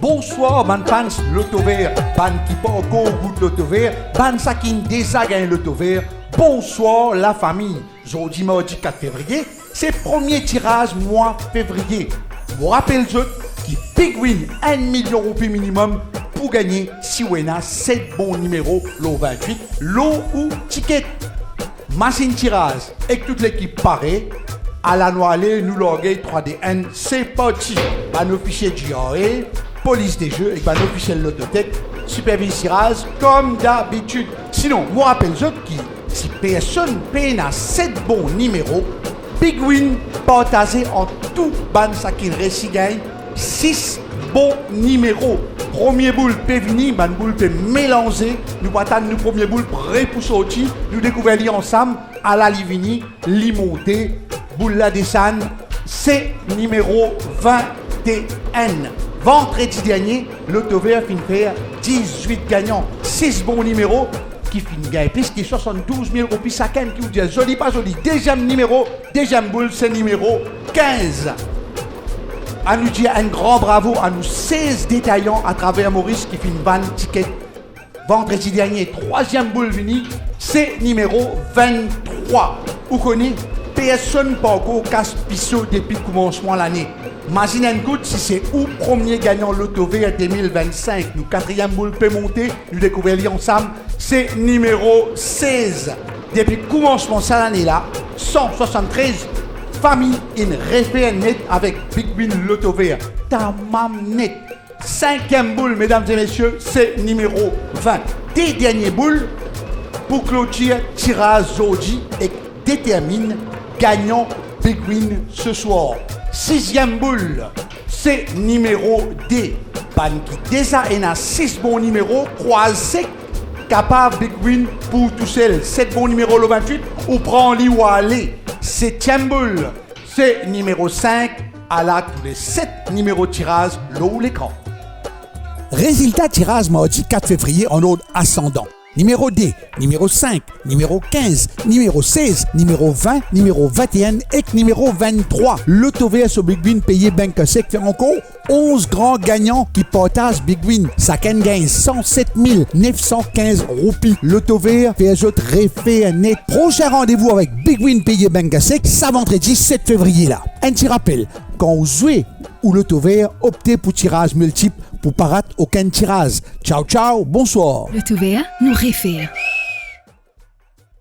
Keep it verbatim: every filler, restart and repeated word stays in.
Bonswar bann fans Lotover, bann ki pankor gout Lotover, bann saki inn deza gagn Lotover, bonswar lafami. Zordi mardi kat fevriye, se premie tiraz mwa fevriye. Mo rapel zot ki Big Win enn milion roupi minimem pou gagne si ou ena set bon nimero lor vintwit lor ou tiket. Masinn tiraz ek tout lekip pare, ala nou ale, nou large trwa, de, enn, se parti! Bann ofisie G R A, polis de ze ek bann ofisiel Lottotech siperviz tiraz kom dabitid. Sinon, mo rapel zot ki si personn pena set bon nimero, Big Win partaze ant tou bann saki resi gagn sis bon nimero. Premie boul pe vini, bann boul pe melanze, nou pou atann nou premie boul pre pou sorti, nou dekouver li ansam. Ala li vini, li monte, boul la desann, se nimero vinte-enn. Vandredi dernie, Lotover finn fer dizwit gagnan, sis bon nimero ki finn gagn plis ki swasanndouz mil roupi sakenn, ki ou dir zoli pa zoli. Deziem nimero, deziem boul, se nimero kinz. Anou dir enn gran bravo a nou sez detayan atraver Moris ki finn vann tiket vandredi dernie. Trwaziem boul vini, se nimero venntrwa. Ou kone, personn pankor kas piso depi koumansman lane. Mazinn enn kout, si se ou premie gagnan Lotover de mil vennsink. Nou katriem boul pe monte, nou dekouver li ansam, se nimero sez. Depi koumansman sa lane la, san swasanntrez fami inn refer net avek Big Win Lotover. Tamam net. Sinkiem boul, medam e mesie, se nimero vin. De dernie boul pou klotir tiraz zordi ek determinn gagnan Big Win seswar. Siziem boul, se nimero de. Bann ki deza ena sis bon nimero, krwaz sek, kapav Big Win pou tousel. Set bon nimero lor vintwit, ou pran li ou ale. Setiem boul, se nimero sink. Ala tou le set nimero tiraz lor ou lekran. Rezilta tiraz mardi kat fevriye an ord asandan: nimero de, nimero sink, nimero kinz, nimero sez, nimero vin, nimero vinteenn ek nimero venntrwa. Lotover so Big Win peye bank sek fer ankor onz gran gagnan ki partaz Big Win. Sakenn gagn san set mil nef san kinz roupi. Lotover fer zot refer net. Prosin randevou avek Big Win peye bank sek, sa vandredi set fevriye la. Enn ti rapel, kan ou zwe ou Lotover, opte pou tiraz miltip pou pa rat okenn tiraz. Tchao, tchao, bonswar. Lotover, nou refer.